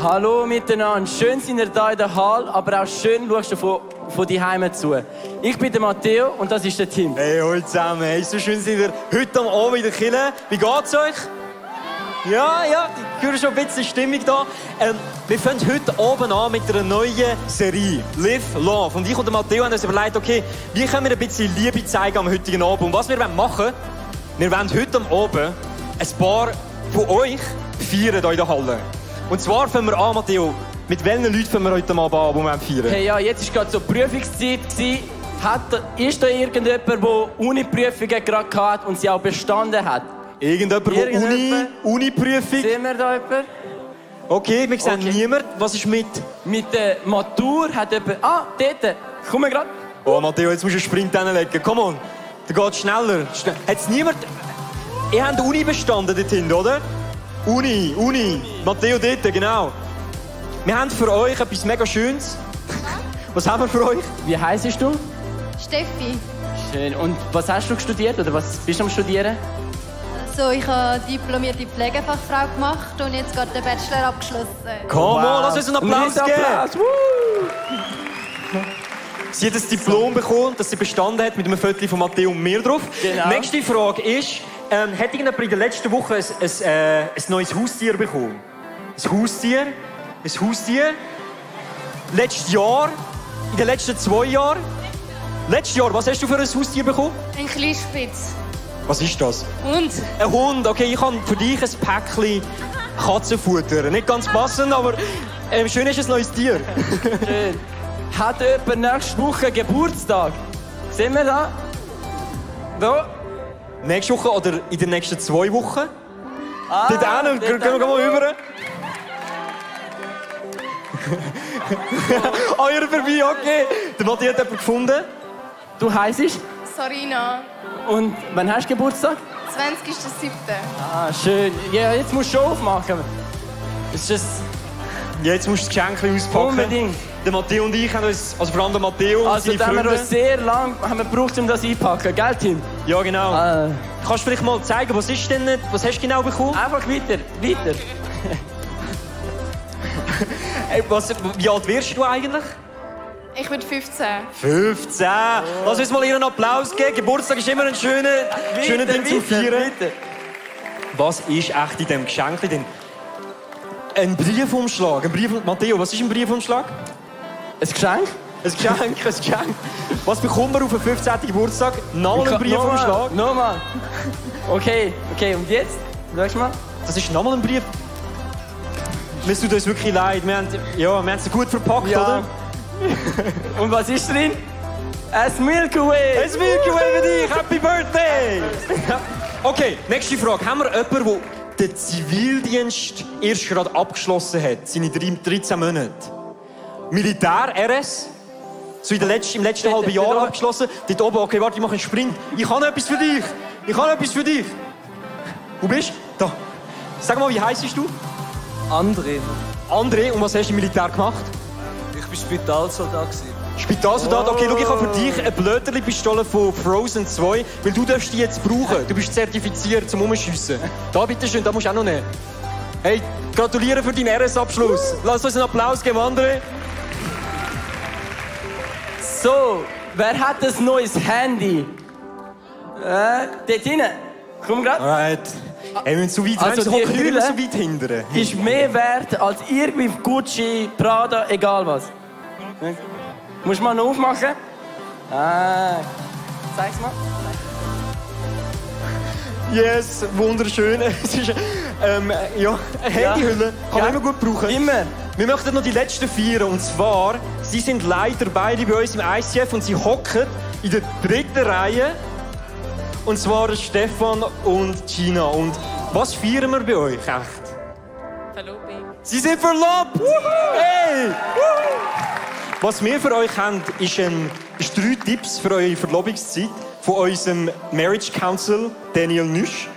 Hallo miteinander. Schön sind ihr hier in der Halle, aber auch schön schaust du von die Heime zu. Ich bin der Matteo und das ist der Tim. Hey, hallo zusammen. Hey, so schön sind ihr heute am Abend in der Kirche. Wie geht's euch? Ja, ich höre schon ein bisschen Stimmung da. Wir fangen heute Abend an mit einer neuen Serie, Live Love. Und ich und der Matteo haben uns überlegt, okay, wie können wir ein bisschen Liebe zeigen am heutigen Abend? Und was wir machen wollen, wir wollen heute am Abend ein paar von euch feiern hier in der Halle. Und zwar fangen wir an, Matteo, mit welchen Leuten fangen wir heute Abend an, die wir feiern? Hey, ja, jetzt war gerade so Prüfungszeit. Ist da irgendjemand, der Uni-Prüfungen gerade hatte und sie auch bestanden hat? Irgendjemand, der Uni-Prüfung? Sehen wir da jemanden? Okay, wir sehen niemanden. Was ist mit? Mit der Matur hat jemand... Ah, dort. Komm gerade. Oh, Matteo, jetzt musst du einen Sprint hinlegen. Komm on. Der geht schneller. Hat's niemand... Ihr habt Uni bestanden dort hinten, oder? Uni. Matteo dort, genau. Wir haben für euch etwas mega Schönes. Was haben wir für euch? Wie heisst du? Steffi. Schön. Und was hast du studiert oder was bist du am Studieren? Also, ich habe diplomierte Pflegefachfrau gemacht und jetzt gerade den Bachelor abgeschlossen. Komm on, lass uns einen Applaus geben. Sie hat ein Diplom bekommen, das sie bestanden hat, mit einem Foto von Matteo und mir drauf. Genau. Nächste Frage ist, hat irgendjemand in der letzten Woche ein neues Haustier bekommen? Ein Haustier? Letztes Jahr? In den letzten 2 Jahren? Letztes Jahr, was hast du für ein Haustier bekommen? Ein Kleinspitz. Was ist das? Hund. Ein Hund. Okay, ich habe für dich ein Päckchen Katzenfutter. Nicht ganz passend, aber schön ist ein neues Tier. Schön. Hat jemand nächste Woche Geburtstag? Sehen wir da? Wo? Nächste Woche oder in den nächsten 2 Wochen? Ah, dort hin, gehen wir mal rüber. Ah, ihr vorbei, okay. Der Matthias hat jemanden gefunden. Du heisst? Sarina. Und wann hast du Geburtstag? 20.07. Ah, schön. Ja, jetzt musst du schon aufmachen. Ist das Ja, jetzt musst du das Geschenk auspacken. unbedingt? Der Matteo und ich haben uns, also vor allem der Matteo und Also, seine da haben wir Freunde. uns sehr lange gebraucht, um das einzupacken. Gell, Tim? Ja, genau. Ah. Kannst du vielleicht mal zeigen, was hast du genau bekommen? Einfach weiter. Hey, wie alt wirst du eigentlich? Ich bin 15. 15. Lass uns mal ihr einen Applaus geben. Geburtstag ist immer ein schöner Ding zum Feiern. Weiter. Was ist echt in diesem Geschenk denn? Ein Briefumschlag. Matteo, was ist ein Briefumschlag? Ein Geschenk? Ein Geschenk. Was bekommt man auf einen 15. Geburtstag? Nochmal ein Briefumschlag? Nochmal. Okay, und jetzt? Schau mal. Das ist nochmal ein Brief. Mir tut uns wirklich leid. Wir haben es gut verpackt, Ja. oder? Und was ist drin? Ein Milky Way. Ein Milky Way für dich! Happy Birthday! Okay, nächste Frage. Haben wir jemanden, der den Zivildienst erst gerade abgeschlossen hat? Seine 13 Monate. Militär, RS? So im letzten halben Jahr abgeschlossen. Dort oben, okay, warte, ich mache einen Sprint. Ich habe etwas für dich. Wo bist du? Da. Sag mal, wie heisst du? André, und was hast du im Militär gemacht? Ich war Spitalsoldat. Spitalsoldat, okay, schau, ich habe für dich eine Blöterli-Pistole von Frozen 2, weil du darfst die jetzt brauchen. Du bist zertifiziert zum Umschiessen. Da, bitteschön, da musst du auch noch nehmen. Hey, gratuliere für deinen RS-Abschluss. Lass uns einen Applaus geben, André. So, wer hat ein neues Handy? Dort hinten. Komm grad. Alright. Hey, wir sind so weit, Also die Hülle so weit hindern. ist mehr wert als irgendwie Gucci, Prada, egal was. Musst du mal noch aufmachen? Zeig's mal. Yes, wunderschön. Es ist eine Handyhülle. Kann man immer gut brauchen. Immer. Wir möchten noch die letzten feiern. Und zwar, sie sind leider beide bei uns im ICF und sie hocken in der 3. Reihe. Und zwar Stefan und Gina. Und was feiern wir bei euch echt? Verlobung. Sie sind verlobt! Hey! Was wir für euch haben, ist 3 Tipps für eure Verlobungszeit von unserem Marriage Council, Daniel Nüsch.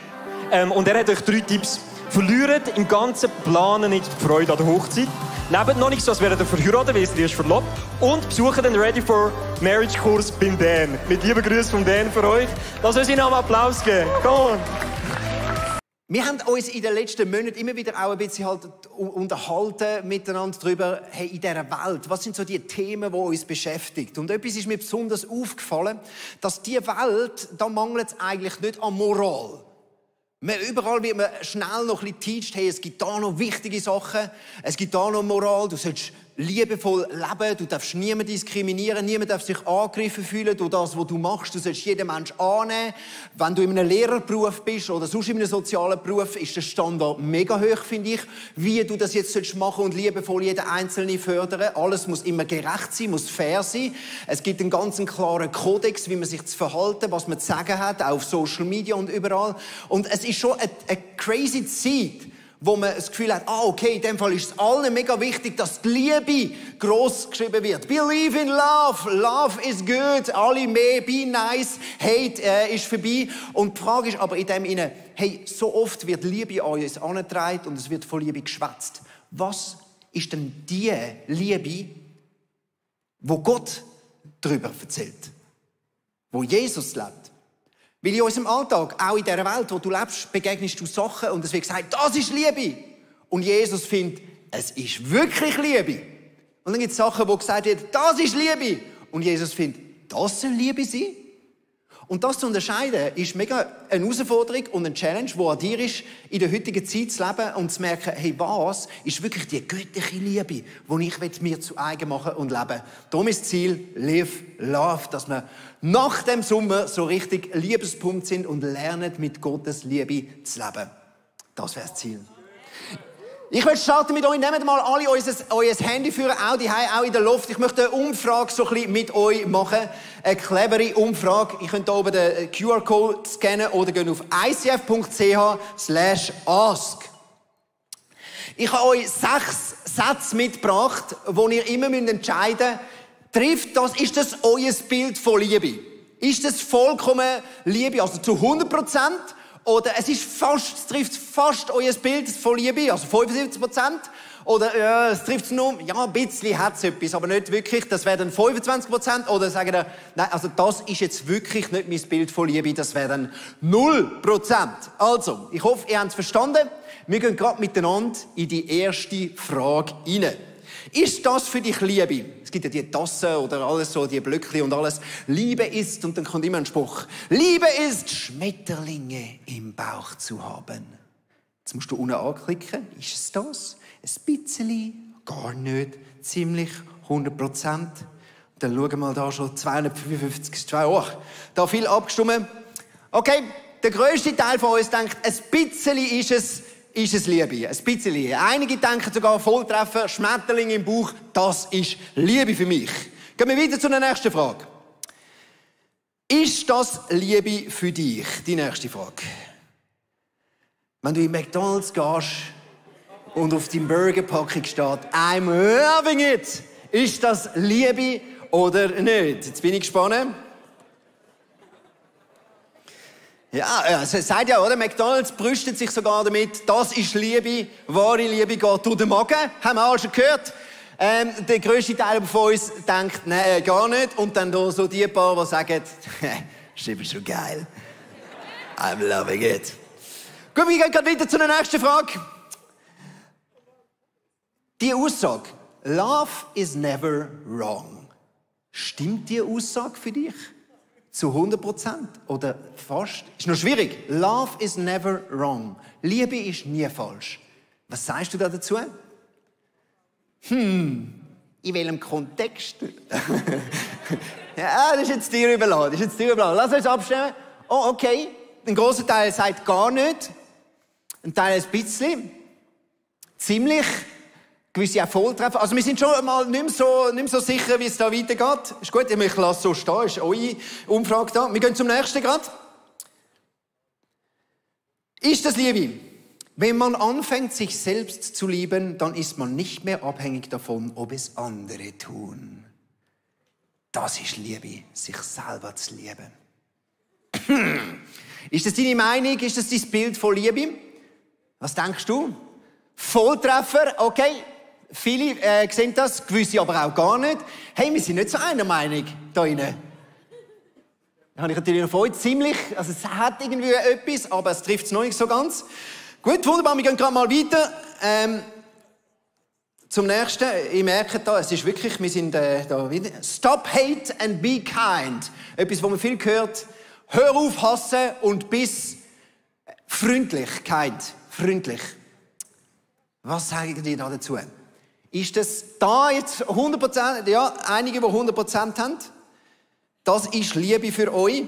Und er hat euch 3 Tipps. Verliert im ganzen Planen nicht die Freude an der Hochzeit. Nehmt noch nicht so, als wäret ihr verheiratet, weil ihr erst verlobt. Und besucht den Ready for Marriage Kurs beim Dan. Mit lieben Grüßen von Dan für euch. Lass uns ihnen einen Applaus geben. Come on! Wir haben uns in den letzten Monaten immer wieder auch ein bisschen halt unterhalten miteinander darüber, hey, in dieser Welt, was sind so die Themen, die uns beschäftigen? Und etwas ist mir besonders aufgefallen, dass diese Welt, da mangelt es eigentlich nicht an Moral. Überall wird man schnell noch ein bisschen teacht, hey, es gibt da noch wichtige Sachen, es gibt da noch Moral, du sollst liebevoll leben, du darfst niemanden diskriminieren, niemand darf sich angegriffen fühlen durch das, was du machst, du sollst jeden Menschen annehmen. Wenn du in einem Lehrerberuf bist oder sonst in einem sozialen Beruf, ist der Standard mega hoch, finde ich, wie du das jetzt machen und liebevoll jeden Einzelnen fördern. Alles muss immer gerecht sein, muss fair sein. Es gibt einen ganz klaren Kodex, wie man sich zu verhalten, was man zu sagen hat, auch auf Social Media und überall. Und es ist schon eine crazy Zeit, wo man das Gefühl hat, okay, in dem Fall ist es allen mega wichtig, dass die Liebe gross geschrieben wird. Believe in love. Love is good. Alle mehr, be nice. Hate ist vorbei. Und die Frage ist aber in dem inne, hey, so oft wird Liebe an uns angetragen und es wird von Liebe geschwätzt. Was ist denn die Liebe, wo Gott darüber erzählt? Wo Jesus lebt? Weil in unserem Alltag, auch in dieser Welt, wo du lebst, begegnest du Sachen und es wird gesagt, das ist Liebe. Und Jesus findet, es ist wirklich Liebe. Und dann gibt es Sachen, wo gesagt wird, das ist Liebe. Und Jesus findet, das soll Liebe sein. Und das zu unterscheiden, ist mega eine Herausforderung und eine Challenge, die an dir ist, in der heutigen Zeit zu leben und zu merken, hey, was ist wirklich die göttliche Liebe, die ich mir zu eigen machen und leben. Darum ist das Ziel, live, love, dass wir nach dem Sommer so richtig Liebespumpt sind und lernen, mit Gottes Liebe zu leben. Das wäre das Ziel. Ich möchte starten mit euch. Nehmt mal alle euer Handy führen, auch daheim, auch in der Luft. Ich möchte eine Umfrage so ein bisschen mit euch machen. Eine clevere Umfrage. Ihr könnt hier oben den QR-Code scannen oder gehen auf icf.ch/ask. Ich habe euch 6 Sätze mitgebracht, wo ihr immer entscheiden müsst, ist das euer Bild von Liebe? Ist das vollkommen Liebe, also zu 100%? Oder es trifft fast euer Bild von Liebe, also 75%. Oder es trifft nur, ja, ein bisschen hat es etwas, aber nicht wirklich. Das wäre dann 25%. Oder sagen wir, nein, also das ist jetzt wirklich nicht mein Bild von Liebe, das wäre dann 0%. Also, ich hoffe, ihr habt es verstanden. Wir gehen gerade miteinander in die erste Frage rein. Ist das für dich Liebe? Es gibt ja die Tassen oder alles so, die Blöckchen und alles. Liebe ist, und dann kommt immer ein Spruch, Liebe ist, Schmetterlinge im Bauch zu haben. Jetzt musst du unten anklicken. Ist es das? Ein bisschen, gar nicht, ziemlich, 100%. Dann schauen wir mal da schon 255, da viel abgestimmt. Okay, der grösste Teil von uns denkt, ein bisschen ist es Liebe. Ein bisschen. Einige denken sogar Volltreffer, Schmetterling im Bauch, das ist Liebe für mich. Gehen wir weiter zu der nächsten Frage. Ist das Liebe für dich? Die nächste Frage. Wenn du in McDonald's gehst und auf deinem Burgerpackung steht, I'm loving it. Ist das Liebe oder nicht? Jetzt bin ich gespannt. Ja, es sagt ja, oder? McDonald's brüstet sich sogar damit, das ist Liebe, wahre Liebe geht durch den Magen. Haben wir alle schon gehört. Der grösste Teil von uns denkt, nein, gar nicht. Und dann da so die paar, die sagen, das ist schon geil. I'm loving it. Gut, wir gehen gerade weiter zu der nächsten Frage. Die Aussage, love is never wrong. Stimmt die Aussage für dich? Zu 100% oder fast? Ist noch schwierig. Love is never wrong. Liebe ist nie falsch. Was sagst du da dazu? In welchem Kontext? Ja, das ist jetzt dir überlassen. Lass uns abstimmen. Oh, okay. Ein grosser Teil sagt gar nicht. Ein Teil ein bisschen. Ziemlich. Gewisse auch Volltreffer. Also wir sind schon mal nicht mehr so sicher, wie es da weitergeht. Ist gut, ich lasse so stehen, ist eure Umfrage da. Wir gehen zum nächsten gerade. Ist das Liebe? Wenn man anfängt, sich selbst zu lieben, dann ist man nicht mehr abhängig davon, ob es andere tun. Das ist Liebe, sich selber zu lieben. Ist das deine Meinung? Ist das dein Bild von Liebe? Was denkst du? Volltreffer, okay. Viele sehen das, gewisse aber auch gar nicht. Hey, wir sind nicht so einer Meinung da rein. habe ich natürlich noch Freude. Ziemlich, also es hat irgendwie etwas, aber es trifft es noch nicht so ganz. Gut, wunderbar, wir gehen gerade mal weiter. Zum nächsten. Ich merke da, es ist wirklich, wir sind da wieder. Stop hate and be kind. Etwas, was man viel hört. Hör auf hassen und bis Freundlichkeit. Freundlich. Was sagen die da dazu? Ist das da jetzt 100%? Ja, einige, die 100% haben. Das ist Liebe für euch,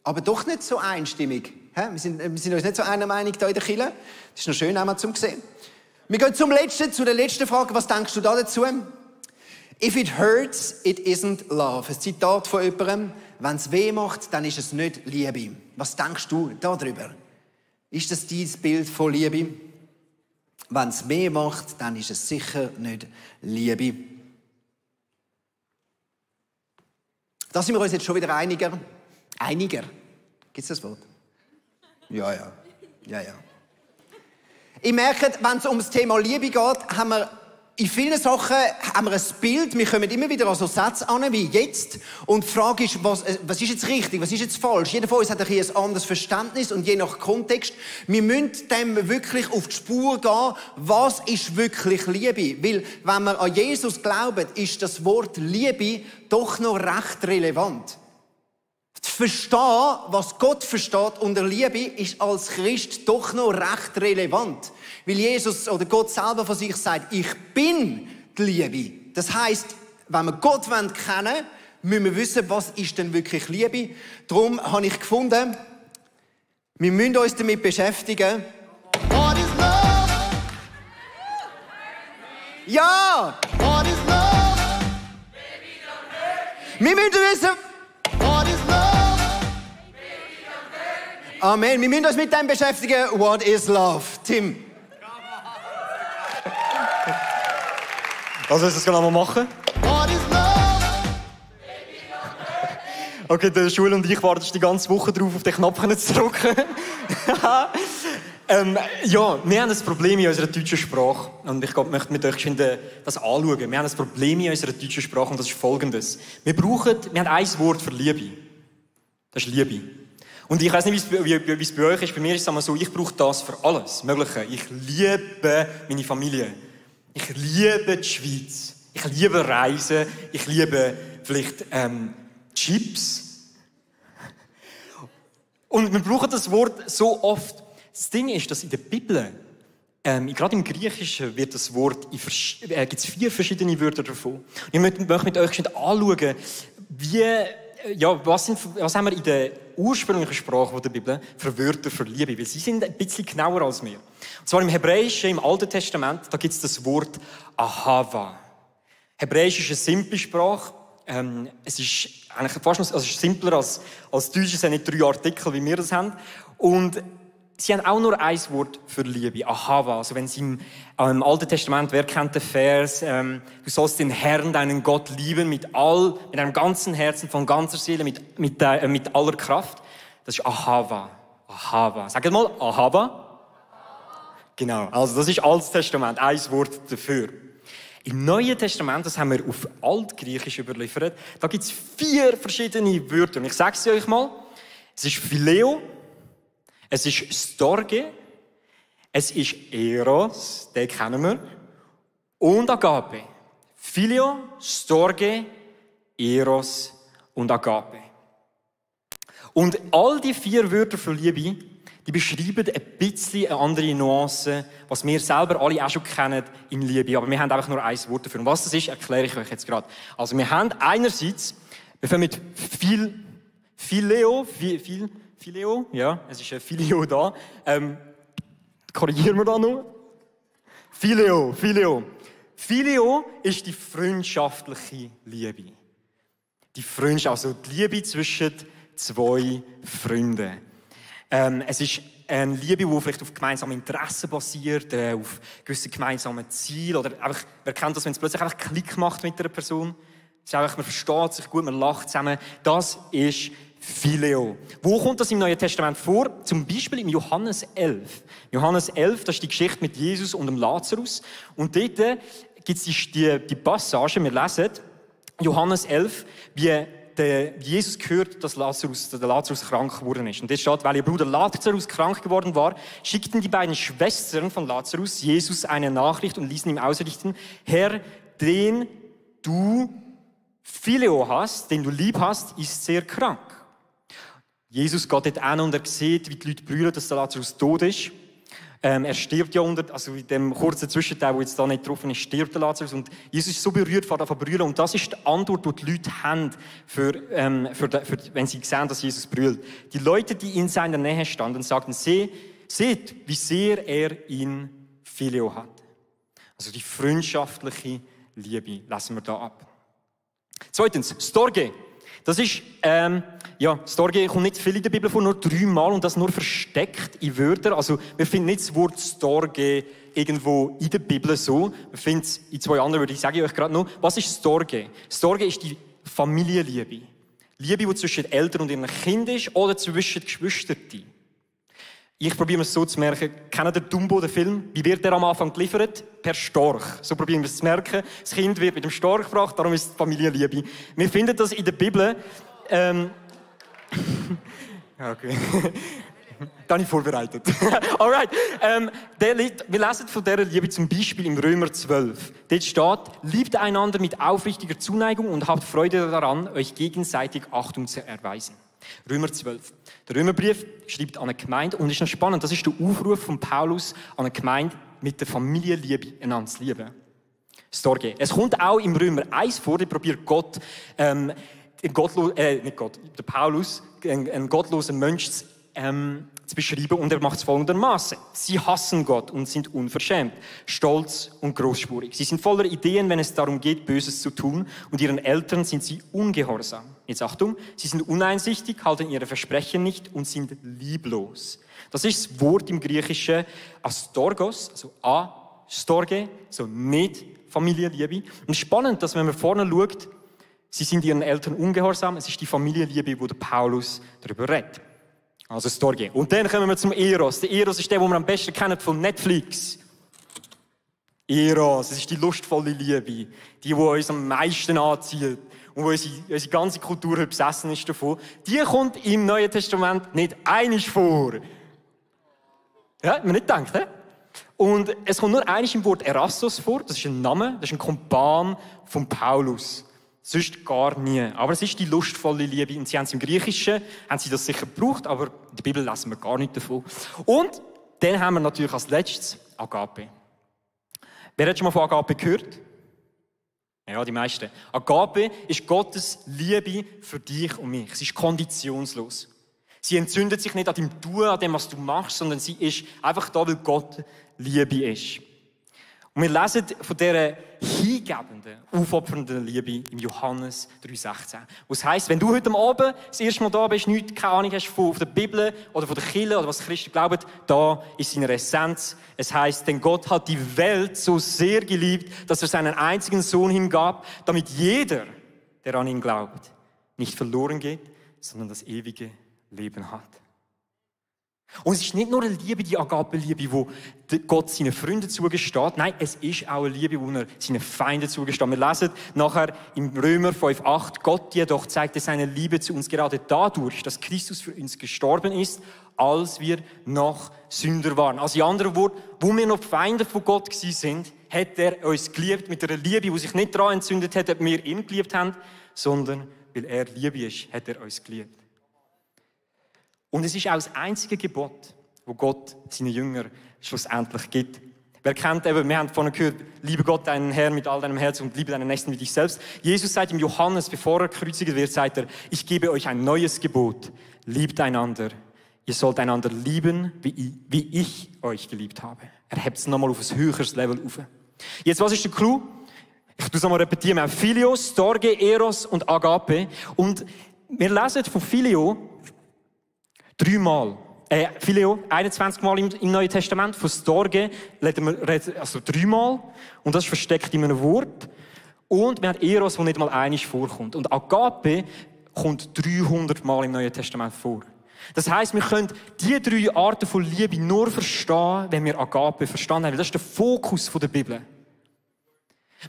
aber doch nicht so einstimmig. Wir sind uns nicht so einer Meinung hier in der Kirche. Das ist noch schön einmal zum sehen. Wir gehen zu der letzten Frage. Was denkst du da dazu? If it hurts, it isn't love. Ein Zitat von jemandem. Wenn es weh macht, dann ist es nicht Liebe. Was denkst du darüber? Ist das dein Bild von Liebe? Wenn es weh macht, dann ist es sicher nicht Liebe. Da sind wir uns jetzt schon wieder einiger. Einiger? Gibt es das Wort? Ja. Ich merke, wenn es um das Thema Liebe geht, haben wir in vielen Sachen ein Bild. Wir kommen immer wieder an so Sätze an, wie jetzt. Und die Frage ist, was ist jetzt richtig, was ist jetzt falsch? Jeder von uns hat ein anderes Verständnis und je nach Kontext. Wir müssen dem wirklich auf die Spur gehen, was ist wirklich Liebe? Weil, wenn wir an Jesus glauben, ist das Wort Liebe doch noch recht relevant. Zu verstehen, was Gott versteht unter Liebe, ist als Christ doch noch recht relevant. Weil Jesus oder Gott selber von sich sagt, ich bin die Liebe. Das heisst, wenn wir Gott kennen wollen, müssen wir wissen, was ist denn wirklich Liebe. Darum habe ich gefunden, wir müssen uns damit beschäftigen. What is love? Ja! What is love? Baby, don't hurt. Wir müssen wissen, what is love? Amen. Wir müssen uns mit dem beschäftigen. What is love? Tim. Was willst du das genau machen? What is love? Okay, der Schul und ich warten die ganze Woche darauf, auf den Knopf zu drücken. Ja, wir haben ein Problem in unserer deutschen Sprache. Und ich möchte mit euch das anschauen. Wir haben ein Problem in unserer deutschen Sprache und das ist folgendes. Wir haben ein Wort für Liebe. Das ist Liebe. Und ich weiss nicht, wie es bei euch ist. Bei mir ist es einmal so, ich brauche das für alles Mögliche. Ich liebe meine Familie. Ich liebe die Schweiz. Ich liebe Reisen. Ich liebe vielleicht Chips. Und wir brauchen das Wort so oft. Das Ding ist, dass in der Bibel, gerade im Griechischen, wird das Wort, gibt es 4 verschiedene Wörter davon. Und ich möchte mit euch anschauen, was haben wir in der ursprünglichen Sprache der Bibel für Wörter für Liebe? Weil sie sind ein bisschen genauer als wir. Und zwar im Hebräischen, im Alten Testament, da gibt es das Wort Ahava. Hebräisch ist eine simple Sprache. Es ist eigentlich fast noch, also es ist simpler als Deutsch. Es sind nicht 3 Artikel, wie wir das haben. Und sie haben auch nur ein Wort für Liebe, Ahava. Also wenn sie im Alten Testament, wer kennt den Vers, du sollst den Herrn, deinen Gott lieben mit deinem ganzen Herzen, von ganzer Seele, mit aller Kraft. Das ist Ahava. Ahava. Sagt mal, Ahava. Genau. Also das ist Altes Testament, ein Wort dafür. Im Neuen Testament, das haben wir auf Altgriechisch überliefert, da gibt es 4 verschiedene Wörter. Und ich sage sie euch mal. Es ist Phileo. Es ist Storge, es ist Eros, den kennen wir, und Agape. Phileo, Storge, Eros und Agape. Und all die 4 Wörter für Liebe, die beschreiben ein bisschen eine andere Nuance, was wir selber alle auch schon kennen in Liebe. Aber wir haben einfach nur ein Wort dafür. Und was das ist, erkläre ich euch jetzt gerade. Also wir haben einerseits, wir fangen mit Phileo, ja, es ist ein Phileo da. Korrigieren wir da noch? Phileo. Phileo ist die freundschaftliche Liebe. Die Freundschaft, also die Liebe zwischen 2 Freunden. Es ist eine Liebe, die vielleicht auf gemeinsamen Interessen basiert, auf gewissen gemeinsamen Zielen. Oder einfach, wer kennt das, wenn es plötzlich einfach Klick macht mit einer Person? Es ist einfach, man versteht sich gut, man lacht zusammen. Das ist Phileo. Wo kommt das im Neuen Testament vor? Zum Beispiel im Johannes 11. Johannes 11, das ist die Geschichte mit Jesus und dem Lazarus. Und dort gibt es die Passage, wir lesen Johannes 11, wie Jesus gehört, dass der Lazarus krank geworden ist. Und jetzt steht, weil ihr Bruder Lazarus krank geworden war, schickten die beiden Schwestern von Lazarus Jesus eine Nachricht und ließen ihm ausrichten: Herr, den du Phileo hast, den du lieb hast, ist sehr krank. Jesus geht dort hin und er sieht, wie die Leute brüllen, dass der Lazarus tot ist. Er stirbt ja also in dem kurzen Zwischenteil, wo jetzt da nicht getroffen ist, stirbt der Lazarus. Und Jesus ist so berührt, fährt an zu brüllen. Und das ist die Antwort, die die Leute haben, wenn sie sehen, dass Jesus brüllt. Die Leute, die in seiner Nähe standen, sagten: Seht, wie sehr er ihn Phileo hat. Also die freundschaftliche Liebe lassen wir da ab. Zweitens, Storge. Das ist, Storge kommt nicht viel in der Bibel vor, nur 3 Mal und das nur versteckt in Wörtern. Also, wir finden nicht das Wort Storge irgendwo in der Bibel so. Wir finden es in 2 anderen Wörtern. Ich sage euch gerade noch, was ist Storge? Storge ist die Familienliebe. Liebe, die zwischen Eltern und ihren Kindern ist oder zwischen Geschwistern. Ich probiere es so zu merken. Kennt ihr Dumbo, den Film? Wie wird der am Anfang geliefert? Per Storch. So probieren wir es zu merken. Das Kind wird mit dem Storch gebracht, darum ist es Familienliebe. Wir finden das in der Bibel. Okay. Das habe ich vorbereitet. Alright. Wir lesen von dieser Liebe zum Beispiel im Römer 12. Dort steht: Liebt einander mit aufrichtiger Zuneigung und habt Freude daran, euch gegenseitig Achtung zu erweisen. Römer 12. Der Römerbrief schreibt an eine Gemeinde und ist noch spannend. Das ist der Aufruf von Paulus an eine Gemeinde, mit der Familienliebe einander zu lieben. Storge. Es kommt auch im Römer 1 vor, da probiert Gott, der Paulus, einen gottlosen Mensch zu beschreiben, und er macht es folgendermaßen: Sie hassen Gott und sind unverschämt, stolz und großspurig. Sie sind voller Ideen, wenn es darum geht, Böses zu tun, und ihren Eltern sind sie ungehorsam. Jetzt Achtung, sie sind uneinsichtig, halten ihre Versprechen nicht und sind lieblos. Das ist das Wort im Griechischen astorgos, also astorge, so nicht Familienliebe. Und es ist spannend, dass wenn man vorne schaut, sie sind ihren Eltern ungehorsam, es ist die Familienliebe, wo der Paulus darüber redet. Also Storge. Und dann kommen wir zum Eros. Der Eros ist der, den wir am besten kennen von Netflix. Eros, das ist die lustvolle Liebe. Die uns am meisten anzieht. Und wo unsere ganze Kultur besessen ist davon. Die kommt im Neuen Testament nicht einmal vor. Ja, man nicht denkt, he? Und es kommt nur einmal im Wort Erastos vor. Das ist ein Name, das ist ein Kumpan von Paulus. Sonst gar nie. Aber es ist die lustvolle Liebe. Und sie haben es im Griechischen, haben sie das sicher gebraucht, aber in der Bibel lesen wir gar nicht davon. Und dann haben wir natürlich als letztes Agape. Wer hat schon mal von Agape gehört? Ja, die meisten. Agape ist Gottes Liebe für dich und mich. Sie ist konditionslos. Sie entzündet sich nicht an deinem Tun, an dem, was du machst, sondern sie ist einfach da, weil Gott Liebe ist. Und wir lesen von dieser hingebenden, aufopfernden Liebe im Johannes 3,16. Was heisst, wenn du heute Abend das erste Mal da bist, keine Ahnung hast von der Bibel oder von der Kirche oder was die Christen glauben, da ist seine Essenz. Es heisst, denn Gott hat die Welt so sehr geliebt, dass er seinen einzigen Sohn hingab, damit jeder, der an ihn glaubt, nicht verloren geht, sondern das ewige Leben hat. Und es ist nicht nur eine Liebe, die Agape-Liebe, wo Gott seinen Freunden zugesteht. Nein, es ist auch eine Liebe, wo er seinen Feinden zugesteht. Wir lesen nachher im Römer 5,8, Gott jedoch zeigte seine Liebe zu uns gerade dadurch, dass Christus für uns gestorben ist, als wir noch Sünder waren. Also in anderen Worten, wo wir noch Feinde von Gott sind, hat er uns geliebt mit einer Liebe, die sich nicht daran entzündet hat, ob wir ihn geliebt haben, sondern weil er Liebe ist, hat er uns geliebt. Und es ist auch das einzige Gebot, wo Gott seinen Jüngern schlussendlich gibt. Wer kennt eben, wir haben vorhin gehört, liebe Gott, deinen Herrn mit all deinem Herzen und liebe deinen Nächsten wie dich selbst. Jesus sagt im Johannes, bevor er gekreuzigt wird, sagt er, ich gebe euch ein neues Gebot. Liebt einander. Ihr sollt einander lieben, wie ich euch geliebt habe. Er hebt es nochmal auf ein höheres Level auf. Jetzt, was ist der Clou? Ich tue es nochmal repetieren. Wir haben Phileo, Storge, Eros und Agape. Und wir lesen von Phileo 3 Mal. Phileo 21 Mal im Neuen Testament. Von Storge reden wir also 3 Mal. Und das ist versteckt in einem Wort. Und wir haben Eros, der nicht mal einmal vorkommt. Und Agape kommt 300 Mal im Neuen Testament vor. Das heisst, wir können diese 3 Arten von Liebe nur verstehen, wenn wir Agape verstanden haben. Das ist der Fokus der Bibel.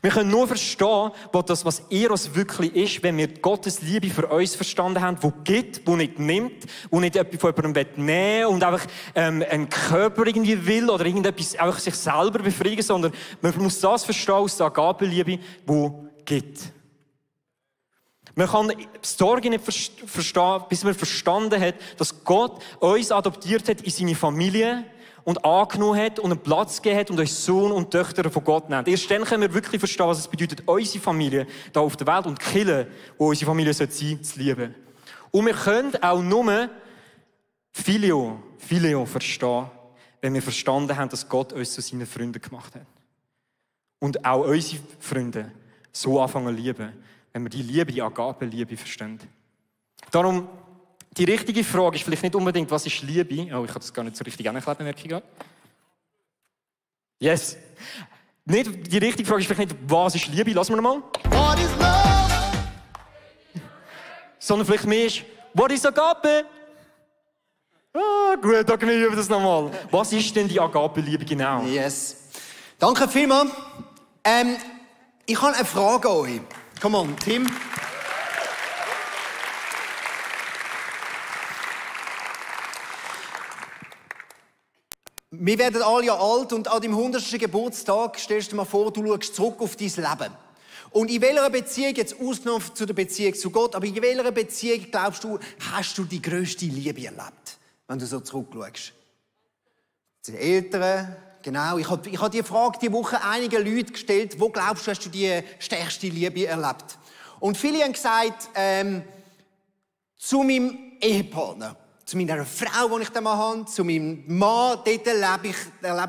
Wir können nur verstehen, was Eros wirklich ist, wenn wir Gottes Liebe für uns verstanden haben, die gibt, die nicht nimmt, die nicht etwas von jemandem nehmen will und einfach einen Körper irgendwie will oder irgendetwas einfach sich selber befriedigen, sondern man muss das verstehen aus der Agape-Liebe, die gibt. Man kann die Story nicht verstehen, bis man verstanden hat, dass Gott uns adoptiert hat in seine Familie und angenommen hat und einen Platz gegeben hat und uns Sohn und Töchter von Gott nennt. Erst dann können wir wirklich verstehen, was es bedeutet, unsere Familie hier auf der Welt und die Kirche, wo unsere Familie sein sollte, zu lieben. Und wir können auch nur Phileo verstehen, wenn wir verstanden haben, dass Gott uns zu seinen Freunden gemacht hat. Und auch unsere Freunde so anfangen zu lieben, wenn wir die Liebe, die Agape-Liebe verstehen. Darum, die richtige Frage ist vielleicht nicht unbedingt, was ist Liebe? Oh, ich habe das gar nicht so richtig angeklebt, merke ich gerade. Yes. Die richtige Frage ist vielleicht nicht, was ist Liebe? Lassen wir nochmal. What is love? Sondern vielleicht mehr ist, what is Agape? Ah, gut, dann üben wir das nochmal. Was ist denn die Agape-Liebe genau? Yes. Danke vielmals. Ich habe eine Frage an euch. Come on, Tim. Wir werden alle ja alt und an deinem 100. Geburtstag stellst du dir mal vor, du schaust zurück auf dein Leben. Und in welcher Beziehung, jetzt ausgenommen zu der Beziehung zu Gott, aber in welcher Beziehung, glaubst du, hast du die grösste Liebe erlebt, wenn du so zurückschaust? Zu den Eltern, genau. Ich habe die Frage diese Woche einigen Leuten gestellt, wo glaubst du, hast du die stärkste Liebe erlebt? Und viele haben gesagt, zu meinem Ehepartner. Zu meiner Frau, die ich dann mal habe, zu meinem Mann, dort erlebe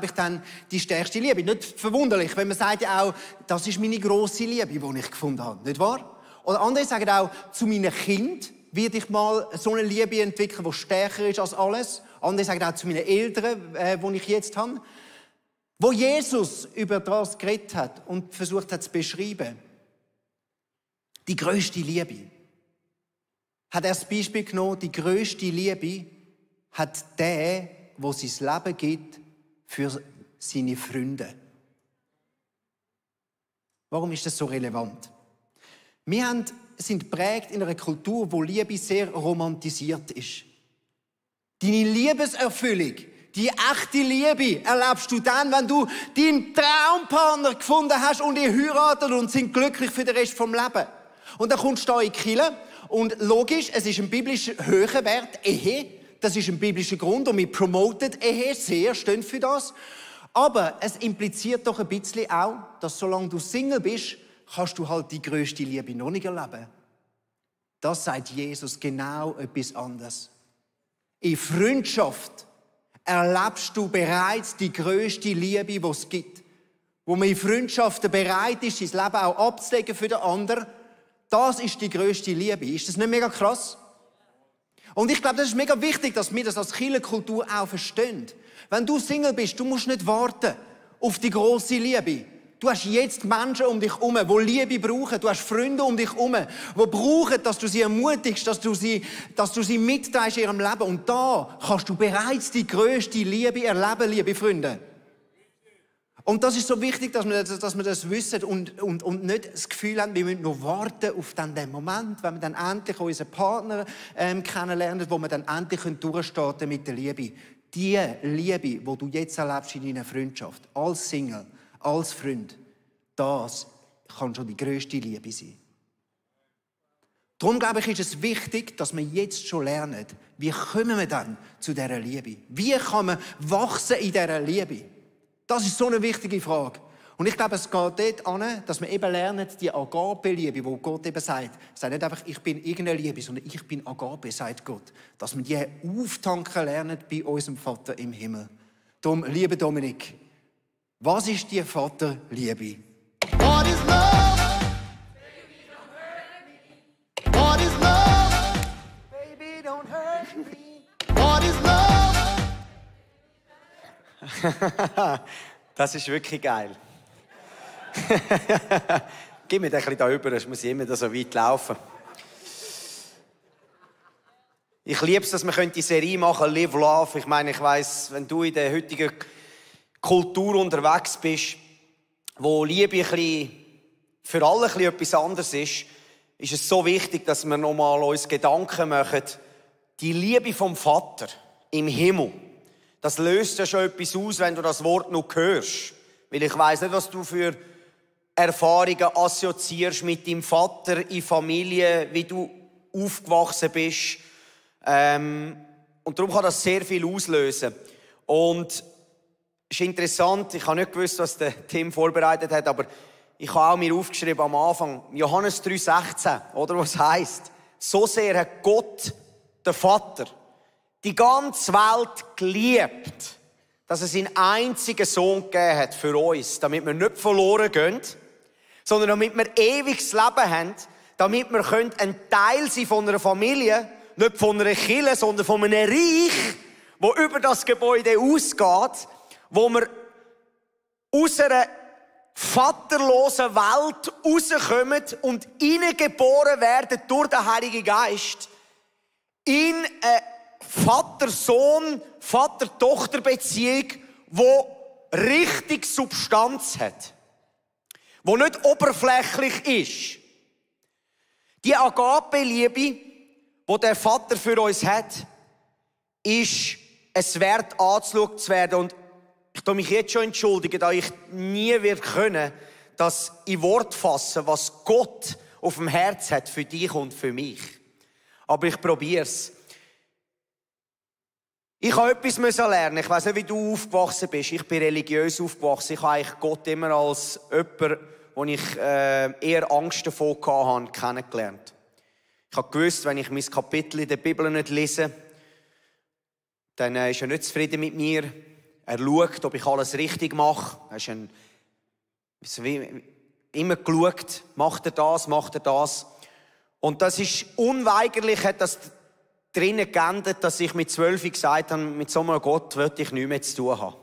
ich dann die stärkste Liebe. Nicht verwunderlich, wenn man sagt ja auch, das ist meine grosse Liebe, die ich gefunden habe. Nicht wahr? Oder andere sagen auch, zu meinem Kind werde ich mal so eine Liebe entwickeln, die stärker ist als alles. Andere sagen auch zu meinen Eltern, die ich jetzt habe. Wo Jesus über das geredet hat und versucht hat zu beschreiben, die grösste Liebe, hat er das Beispiel genommen, die grösste Liebe hat der sein Leben gibt für seine Freunde. Warum ist das so relevant? Wir sind geprägt in einer Kultur, wo Liebe sehr romantisiert ist. Deine Liebeserfüllung, die echte Liebe erlebst du dann, wenn du deinen Traumpartner gefunden hast und ihr heiratet und sind glücklich für den Rest vom Leben. Und dann kommst du hier in die Kirche und logisch, es ist ein biblischer höherer Wert, Ehe. Das ist ein biblischer Grund und wir promoten Ehe sehr, stehen für das. Aber es impliziert doch ein bisschen auch, dass solange du Single bist, kannst du halt die grösste Liebe noch nicht erleben. Das sagt Jesus genau etwas anderes. In Freundschaft erlebst du bereits die grösste Liebe, die es gibt. Wo man in Freundschaften bereit ist, sein Leben auch abzulegen für den anderen. Das ist die grösste Liebe. Ist das nicht mega krass? Und ich glaube, das ist mega wichtig, dass wir das als Kirchenkultur auch verstehen. Wenn du Single bist, du musst nicht warten auf die grosse Liebe. Du hast jetzt Menschen um dich herum, die Liebe brauchen. Du hast Freunde um dich herum, die brauchen, dass du sie ermutigst, dass du sie mitteilst in ihrem Leben. Und da kannst du bereits die grösste Liebe erleben, liebe Freunde. Und das ist so wichtig, dass wir das wissen und nicht das Gefühl haben, wir müssen noch warten auf den Moment, wenn wir dann endlich unseren Partner kennenlernen, wo wir dann endlich durchstarten mit der Liebe. Die Liebe, die du jetzt erlebst in deiner Freundschaft, als Single, als Freund, das kann schon die grösste Liebe sein. Darum, glaube ich, ist es wichtig, dass wir jetzt schon lernen, wie kommen wir dann zu dieser Liebe? Wie kann man wachsen in dieser Liebe? Das ist so eine wichtige Frage. Und ich glaube, es geht dort an, dass wir eben lernen, die Agape-Liebe, wo Gott eben sagt nicht einfach, ich bin irgendeine Liebe, sondern ich bin Agape, sagt Gott. Dass wir die auftanken lernen bei unserem Vater im Himmel. Darum, liebe Dominik, was ist die Vaterliebe? What is love? Baby, don't hurt me. What is love? Baby, don't hurt me. What is love? Das ist wirklich geil. Gib mir den ein bisschen da rüber, sonst muss ich immer so weit laufen. Ich liebe es, dass wir die Serie machen, Live Love. Ich meine, ich weiss, wenn du in der heutigen Kultur unterwegs bist, wo Liebe ein bisschen für alle ein bisschen etwas anderes ist es so wichtig, dass wir nochmal uns Gedanken machen, die Liebe vom Vater im Himmel, das löst ja schon etwas aus, wenn du das Wort noch hörst. Weil ich weiss nicht, was du für Erfahrungen assoziierst mit deinem Vater in Familie, wie du aufgewachsen bist. Und darum kann das sehr viel auslösen. Und es ist interessant, ich habe nicht gewusst, was der Tim vorbereitet hat, aber ich habe auch mir aufgeschrieben am Anfang, Johannes 3,16, oder was heisst, so sehr hat Gott, der Vater, die ganze Welt geliebt, dass er seinen einzigen Sohn gegeben hat für uns, damit wir nicht verloren gehen, sondern damit wir ewiges Leben haben, damit wir ein Teil sein von einer Familie, nicht von einer Kirche, sondern von einem Reich, wo über das Gebäude ausgeht, wo wir aus einer vaterlosen Welt rauskommen und hineingeboren werden durch den Heiligen Geist in eine Vater-Sohn, Vater-Tochter-Beziehung, die richtig Substanz hat, die nicht oberflächlich ist. Die Agape-Liebe, die der Vater für uns hat, ist es wert angeschaut zu werden. Und ich darf mich jetzt schon entschuldigen, da ich nie können, das in Wort fassen, was Gott auf dem Herz hat für dich und für mich. Aber ich probiere es. Ich habe etwas lernen. Ich weiss nicht, wie du aufgewachsen bist. Ich bin religiös aufgewachsen. Ich habe eigentlich Gott immer als jemand, wo ich eher Angst davor hatte, kennengelernt. Ich habe gewusst, wenn ich mein Kapitel in der Bibel nicht lese, dann ist er nicht zufrieden mit mir. Er schaut, ob ich alles richtig mache. Er ist immer geschaut, macht er das. Und das ist unweigerlich, hat das drinnen geendet, dass ich mit 12 gesagt habe, mit so einem Gott wollte ich nichts mehr zu tun haben.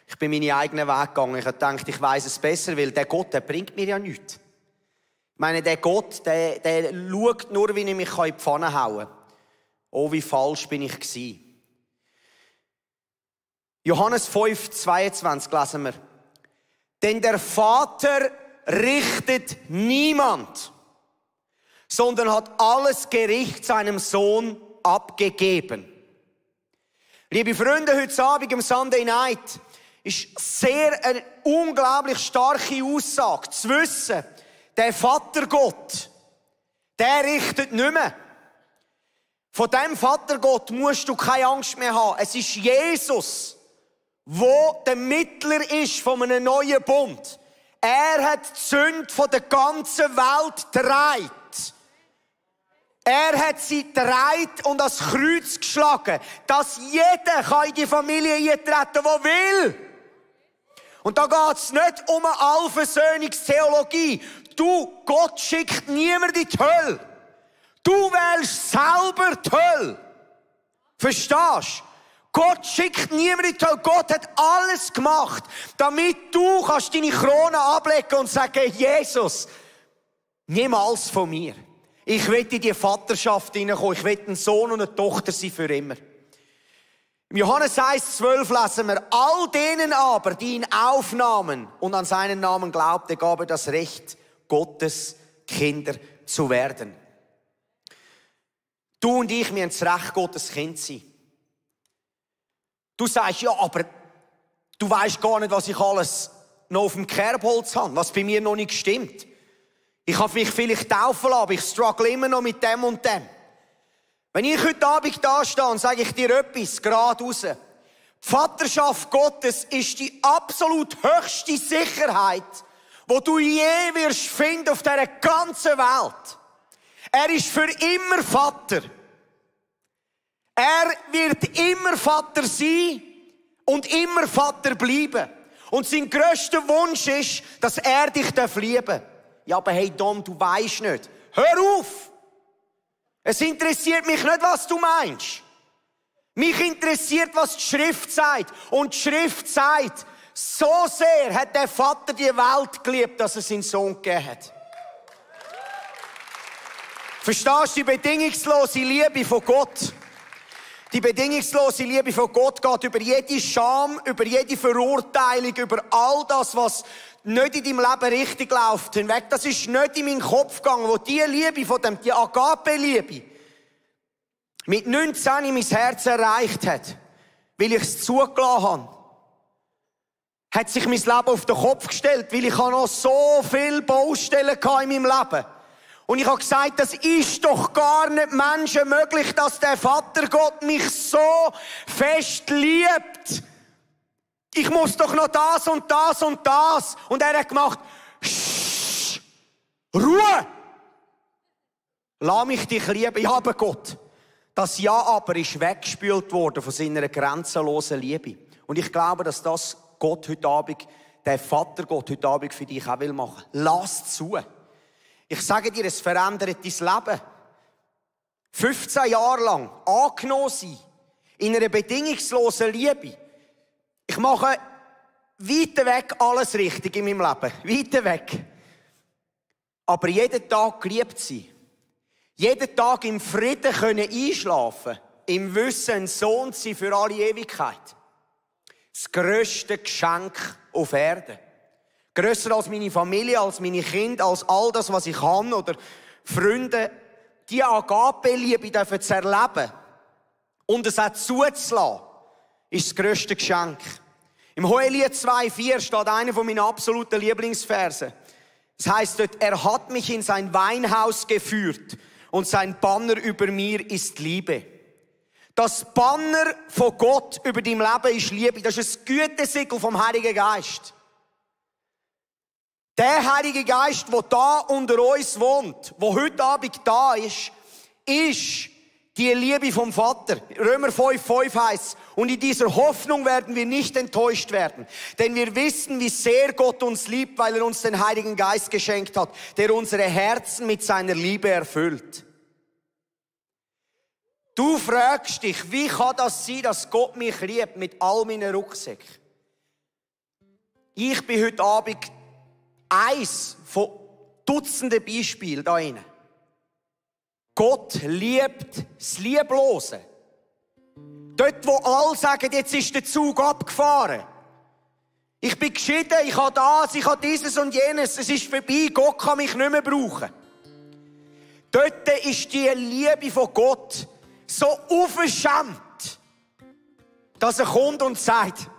Ich bin meine eigenen Weg gegangen. Ich habe gedacht, ich weiss es besser, weil der Gott, der bringt mir ja nichts. Ich meine, der Gott, der schaut nur, wie ich mich in die Pfanne hauen kann. Oh, wie falsch bin ich gewesen. Johannes 5,22 lesen wir. Denn der Vater richtet niemand, sondern hat alles Gericht seinem Sohn abgegeben. Liebe Freunde, heute Abend am Sunday Night ist sehr eine unglaublich starke Aussage, zu wissen, der Vater Gott, der richtet nicht mehr. Von dem Vater Gott musst du keine Angst mehr haben. Es ist Jesus, wo der Mittler ist von einem neuen Bund. Er hat die Sünde von der ganzen Welt getragen. Er hat sie getragen und ans Kreuz geschlagen, dass jeder in die Familie eintreten kann, der will. Und da geht es nicht um eine Allversöhnungstheologie. Gott schickt niemand in die Hölle. Du wählst selber die Hölle. Verstehst du? Gott schickt niemand in die Hölle. Gott hat alles gemacht, damit du kannst deine Krone ablegen und sagen, Jesus, niemals von mir. Ich will in die Vaterschaft hineinkommen. Ich will ein Sohn und eine Tochter sein für immer. Im Johannes 1,12 lesen wir, all denen aber, die ihn aufnahmen und an seinen Namen glaubten, gab er das Recht, Gottes Kinder zu werden. Du und ich, wir haben das Recht, Gottes Kind zu sein. Du sagst, ja, aber du weisst gar nicht, was ich alles noch auf dem Kerbholz habe, was bei mir noch nicht stimmt. Ich habe mich vielleicht taufen lassen, aber ich struggle immer noch mit dem und dem. Wenn ich heute Abend da stehe und sage ich dir etwas gerade raus. Die Vaterschaft Gottes ist die absolut höchste Sicherheit, wo du je wirst finden auf dieser ganzen Welt. Er ist für immer Vater. Er wird immer Vater sein und immer Vater bleiben. Und sein grösster Wunsch ist, dass er dich lieben darf. Ja, aber hey Dom, du weisst nicht. Hör auf! Es interessiert mich nicht, was du meinst. Mich interessiert, was die Schrift sagt. Und die Schrift sagt, so sehr hat der Vater die Welt geliebt, dass er seinen Sohn gegeben hat. Verstehst du die bedingungslose Liebe von Gott? Die bedingungslose Liebe von Gott geht über jede Scham, über jede Verurteilung, über all das, was nicht in deinem Leben richtig läuft, hinweg, das ist nicht in meinen Kopf gegangen, wo die Liebe von dem, die Agape-Liebe mit 19 mein Herz erreicht hat, weil ich es zugelassen habe, hat sich mein Leben auf den Kopf gestellt, weil ich noch so viele Baustellen hatte in meinem Leben. Und ich habe gesagt, das ist doch gar nicht menschenmöglich, dass der Vater Gott mich so fest liebt. Ich muss doch noch das und das und das. Und er hat gemacht, Ruhe! Lass mich dich lieben. Ja, aber Gott. Das Ja aber ist weggespült worden von seiner grenzenlosen Liebe. Und ich glaube, dass das Gott heute Abend, der Vater Gott heute Abend für dich auch will machen. Lass zu. Ich sage dir, es verändert dein Leben. 15 Jahre lang angenommen sein, in einer bedingungslosen Liebe. Ich mache weit weg alles richtig in meinem Leben. Weit weg. Aber jeden Tag geliebt sein. Jeden Tag im Frieden können einschlafen. Im Wissen, ein Sohn zu sein für alle Ewigkeit. Das grösste Geschenk auf Erden. Grösser als meine Familie, als meine Kinder, als all das, was ich habe oder Freunde. Die Agape-Liebe dürfen zu erleben und es auch zuzulassen, ist das grösste Geschenk. Im Hohelied 2,4 steht einer von meinen absoluten Lieblingsversen. Es heisst dort, er hat mich in sein Weinhaus geführt und sein Banner über mir ist Liebe. Das Banner von Gott über dein Leben ist Liebe. Das ist ein Gütesiegel vom Heiligen Geist. Der Heilige Geist, der da unter uns wohnt, der heute Abend da ist die Liebe vom Vater. Römer 5,5 heißt, und in dieser Hoffnung werden wir nicht enttäuscht werden. Denn wir wissen, wie sehr Gott uns liebt, weil er uns den Heiligen Geist geschenkt hat, der unsere Herzen mit seiner Liebe erfüllt. Du fragst dich, wie kann das sein, dass Gott mich liebt mit all meinen Rucksäcken? Ich bin heute Abend eins von Dutzenden Beispielen da drin. Gott liebt das Lieblose. Dort, wo alle sagen, jetzt ist der Zug abgefahren. Ich bin geschieden, ich habe das, ich habe dieses und jenes. Es ist vorbei, Gott kann mich nicht mehr brauchen. Dort ist die Liebe von Gott so aufgeschämt, dass er kommt und sagt,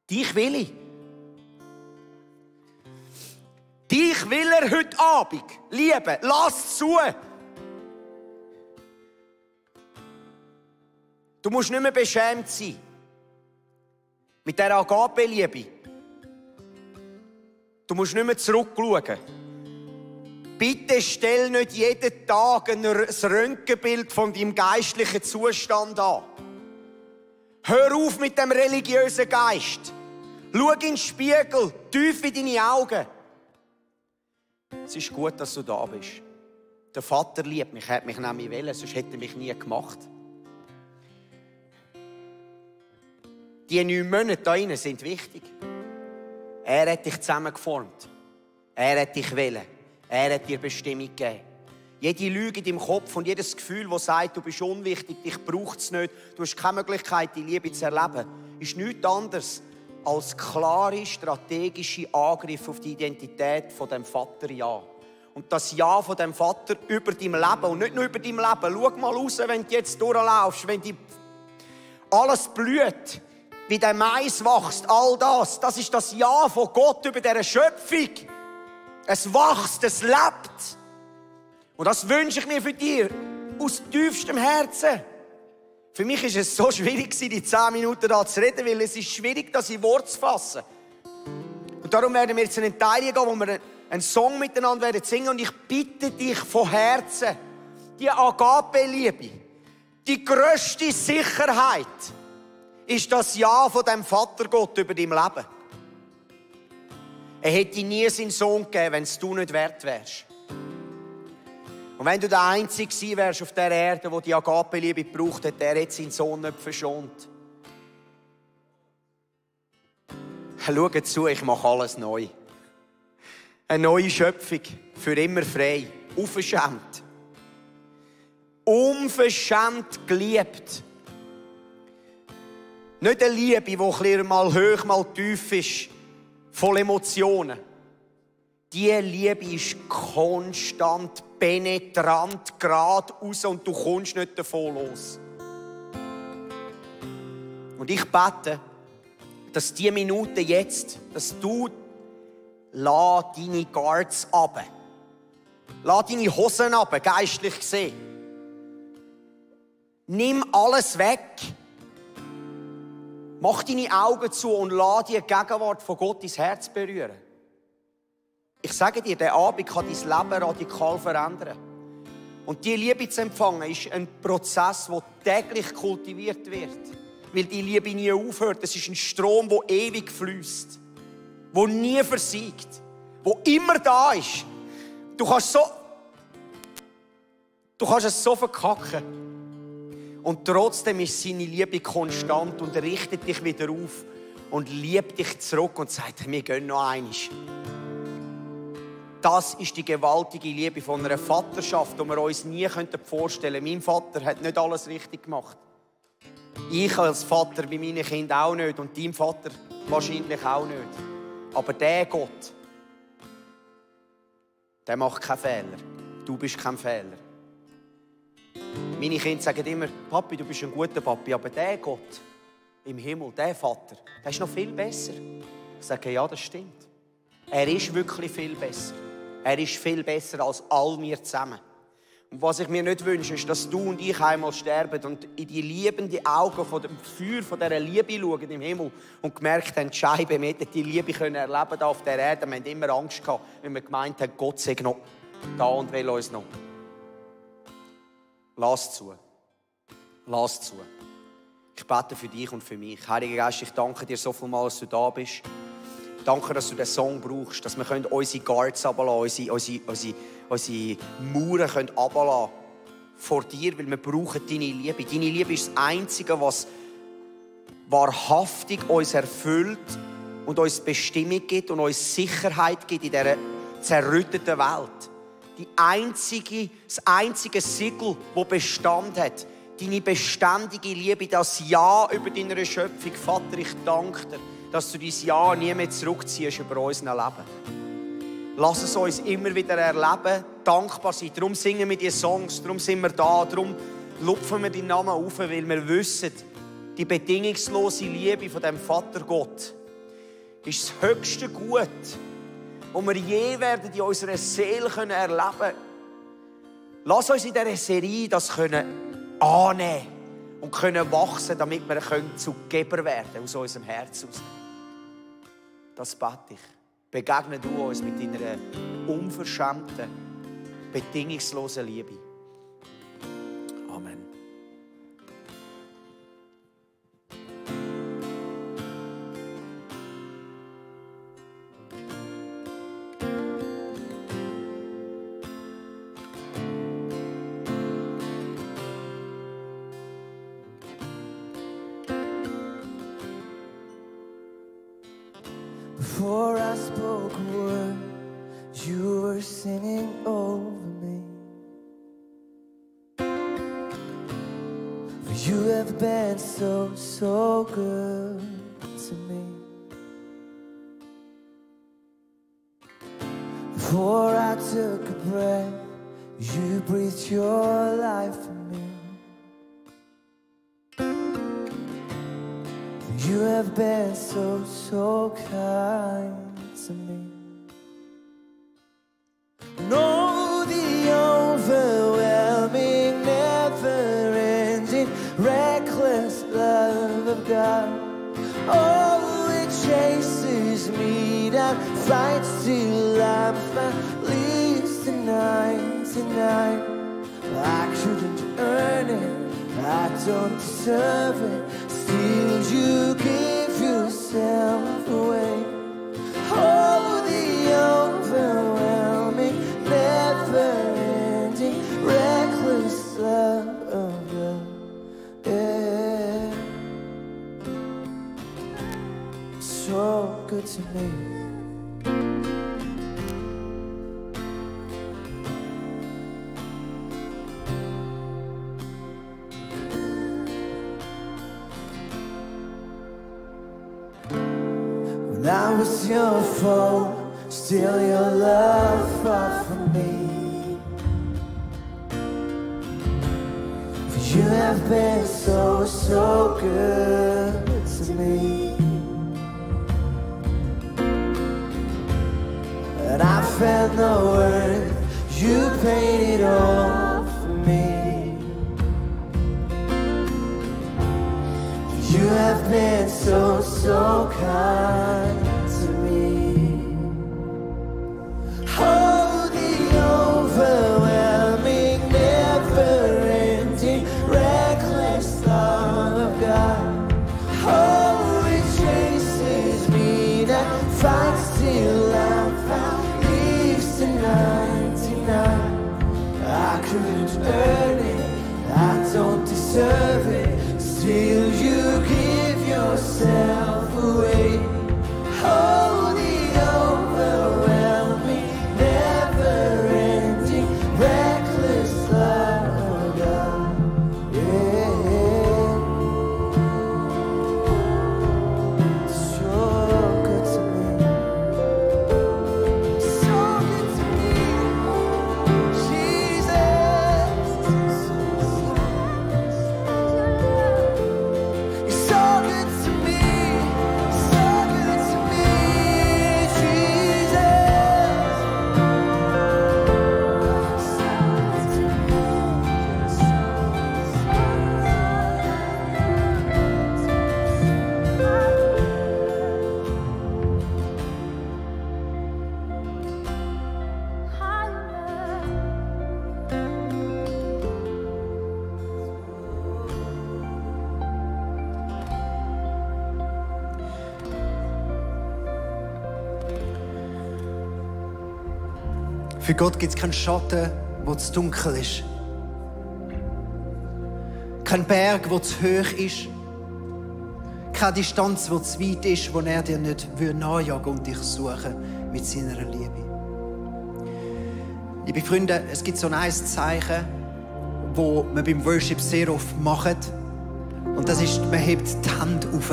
dich will ich. Dich will er heute Abend lieben. Lass zu. Du musst nicht mehr beschämt sein. Mit dieser Agape-Liebe. Du musst nicht mehr zurückschauen. Bitte stell nicht jeden Tag ein Röntgenbild von deinem geistlichen Zustand an. Hör auf mit dem religiösen Geist. Schau in den Spiegel, tief in deine Augen. Es ist gut, dass du da bist. Der Vater liebt mich, er hat mich nämlich wollen, sonst hätte er mich nie gemacht. Die 9 Monate da drin sind wichtig. Er hat dich zusammengeformt. Er hat dich wollen. Er hat dir Bestimmung gegeben. Jede Lüge in deinem Kopf und jedes Gefühl, das sagt, du bist unwichtig, dich braucht es nicht, du hast keine Möglichkeit, die Liebe zu erleben, ist nichts anderes als klare, strategische Angriff auf die Identität von dem Vater Ja. Und das Ja von dem Vater über dein Leben und nicht nur über dein Leben. Schau mal raus, wenn du jetzt durchlaufst, wenn alles blüht, wie der Mais wächst, all das. Das ist das Ja von Gott über diese Schöpfung. Es wächst, es lebt. Und das wünsche ich mir für dich aus tiefstem Herzen. Für mich ist es so schwierig, die 10 Minuten da zu reden, weil es ist schwierig, das in Worte zu fassen. Und darum werden wir jetzt in einen Teil gehen, wo wir einen Song miteinander werden singen. Und ich bitte dich von Herzen, die Agape-Liebe, die grösste Sicherheit ist das Ja von dem Vater Gott über dein Leben. Er hätte nie seinen Sohn gegeben, wenn es du nicht wert wärst. Und wenn du der Einzige gewesen wärst auf dieser Erde, der die Agape-Liebe gebraucht hat, der hätte seinen Sohn nicht verschont. Schau zu, ich mache alles neu. Eine neue Schöpfung, für immer frei, unverschämt. Unverschämt geliebt. Nicht eine Liebe, die mal hoch, mal tief ist. voll Emotionen. Diese Liebe ist konstant, penetrant, geradeaus und du kommst nicht davon los. Und ich bete, dass diese Minute jetzt, dass du lass deine Guards runter. Lass deine Hosen runter, geistlich gesehen. Nimm alles weg. Mach deine Augen zu und lass die Gegenwart von Gott ins Herz berühren. Ich sage dir, der Abend kann dein Leben radikal verändern. Und diese Liebe zu empfangen, ist ein Prozess, der täglich kultiviert wird. Weil die Liebe nie aufhört. Es ist ein Strom, der ewig fließt. Der nie versiegt. Der immer da ist. Du kannst es so verkacken. Und trotzdem ist seine Liebe konstant und richtet dich wieder auf und liebt dich zurück und sagt, wir gehen noch einmal. Das ist die gewaltige Liebe von einer Vaterschaft, die wir uns nie vorstellen könnten. Mein Vater hat nicht alles richtig gemacht. Ich als Vater bei meinen Kindern auch nicht und dein Vater wahrscheinlich auch nicht. Aber der Gott, der macht keinen Fehler. Du bist kein Fehler. Meine Kinder sagen immer, Papi, du bist ein guter Papi, aber der Gott im Himmel, der Vater, der ist noch viel besser. Ich sage, ja, das stimmt. Er ist wirklich viel besser. Er ist viel besser als all wir zusammen. Und was ich mir nicht wünsche, ist, dass du und ich einmal sterben und in die liebenden Augen von dem Feuer von dieser Liebe schauen im Himmel und gemerkt haben, die Scheibe, wir hätten die Liebe erleben können auf der Erde. Wir haben immer Angst gehabt, weil wir gemeint haben, Gott sei noch da und will uns noch. Lass zu. Lass zu. Ich bete für dich und für mich. Heiliger Geist, ich danke dir so viel mal, dass du da bist. Danke, dass du den Song brauchst, dass wir unsere Guards runterlassen, unsere Mauern runterlassen vor dir, weil wir brauchen deine Liebe. Deine Liebe ist das Einzige, was wahrhaftig uns erfüllt und uns Bestimmung gibt und uns Sicherheit gibt in dieser zerrütteten Welt. Das einzige Siegel, das Bestand hat. Deine beständige Liebe, das Ja über deine Schöpfung. Vater, ich danke dir, dass du dein Ja nie mehr zurückziehst über unser Leben. Lass es uns immer wieder erleben, dankbar sein. Darum singen wir diese Songs, darum sind wir da, darum lupfen wir deinen Namen auf, weil wir wissen, die bedingungslose Liebe von dem Vater Gott ist das höchste Gut, das wir je werden in unserer Seele erleben können. Lass uns in dieser Serie das annehmen und wachsen, damit wir zu Geber werden aus unserem Herz heraus. Das bete ich. Begegne du uns mit deiner unverschämten, bedingungslosen Liebe. Amen. Before I spoke a word, you were singing over me. For you have been so, so good to me. Before I took a breath, you breathed your life in me. You have been so, so kind to me. Know the overwhelming, never-ending, reckless love of God. Oh, it chases me down, fights till I'm found, leaves the 99. I couldn't earn it, I don't deserve it. Still you give yourself away. Oh, the overwhelming, never-ending, reckless love of love. Yeah. So good to me. When I was your foe, still your love fought for me. For you have been so, so good to me. And I felt no worth, you paid it all for me. You have been so, so kind to me. Oh, the overwhelming, never-ending, reckless love of God. Oh, it chases me, that fights till I'm found, leaves to 99. I couldn't earn it, I don't deserve it. Still you give yourself away. Oh, the overwhelming, never-ending, reckless love of God. Yeah. So good to me. So good to me. Jesus. So good to me, so good to me, Jesus. Für Gott gibt es keinen Schatten, wo zu dunkel ist. Kein Berg, wo zu hoch ist. Keine Distanz, wo zu weit ist, wo er dir nicht nachjagen und dich suchen mit seiner Liebe. Liebe Freunde, es gibt so ein Zeichen, das man beim Worship sehr oft macht. Und das ist, man hebt die Hände auf.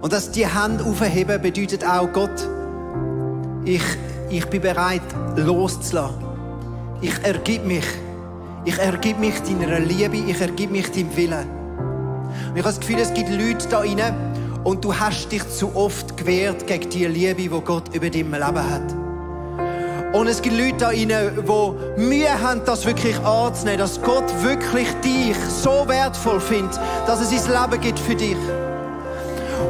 Und dass die Hände aufheben, bedeutet auch, Gott, ich bin bereit, loszulassen. Ich ergib mich. Ich ergib mich deiner Liebe. Ich ergib mich deinem Willen. Und ich habe das Gefühl, es gibt Leute da rein und du hast dich zu oft gewehrt gegen die Liebe, die Gott über dein Leben hat. Und es gibt Leute da rein, die Mühe haben, das wirklich anzunehmen, dass Gott wirklich dich so wertvoll findet, dass es sein Leben gibt für dich.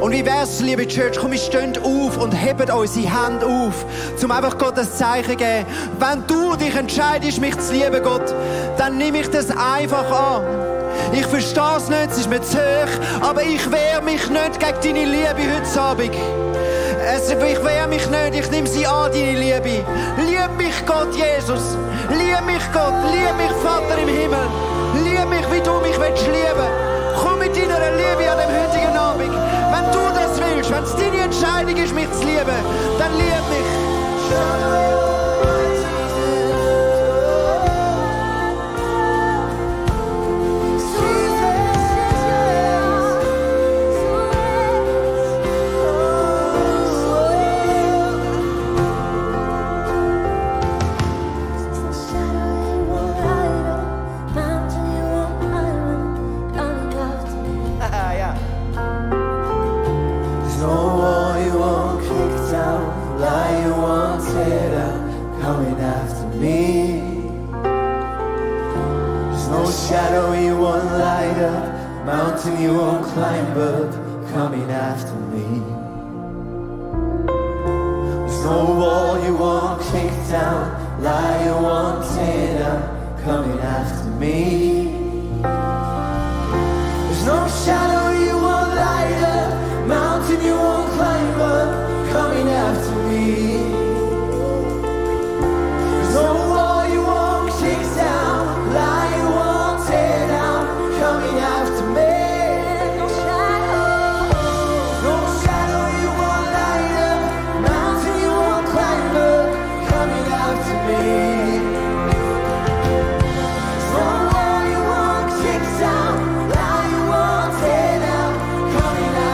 Und wie wär's, liebe Church, komm, wir stehen auf und heben unsere Hände auf, um einfach Gott ein Zeichen zu geben. Wenn du dich entscheidest, mich zu lieben, Gott, dann nehme ich das einfach an. Ich verstehe es nicht, es ist mir zu hoch, aber ich wehre mich nicht gegen deine Liebe heute Abend. Ich wehre mich nicht, ich nehme sie an, deine Liebe. Lieb mich, Gott, Jesus. Lieb mich, Gott. Lieb mich, Vater im Himmel. Lieb mich, wie du mich willst lieben. Komm mit deiner Liebe an dem heutigen Abend. Wenn du das willst, wenn es deine Entscheidung ist, mich zu lieben, dann lieb mich. Shadow you won't light up, mountain you won't climb up, coming after me. There's no wall you won't kick down, lie you won't tear down, coming after me. There's no shadow you won't light up, mountain you won't climb up, coming after me. There's no wall you won't kick down, lie you won't tear down, coming after me. No shadow you won't light up, mountain you won't climb up, coming after me. No wall you won't kick down, lie you won't tear down, coming after me.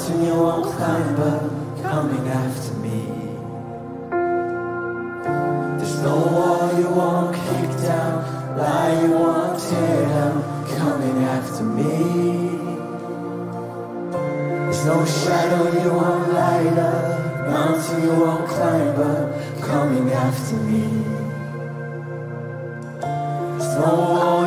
mountain you won't climb up, coming after me. There's no wall you won't kick down, lie you won't tear down, coming after me. There's no shadow you won't light up, mountain you won't climb up, coming after me. There's no wall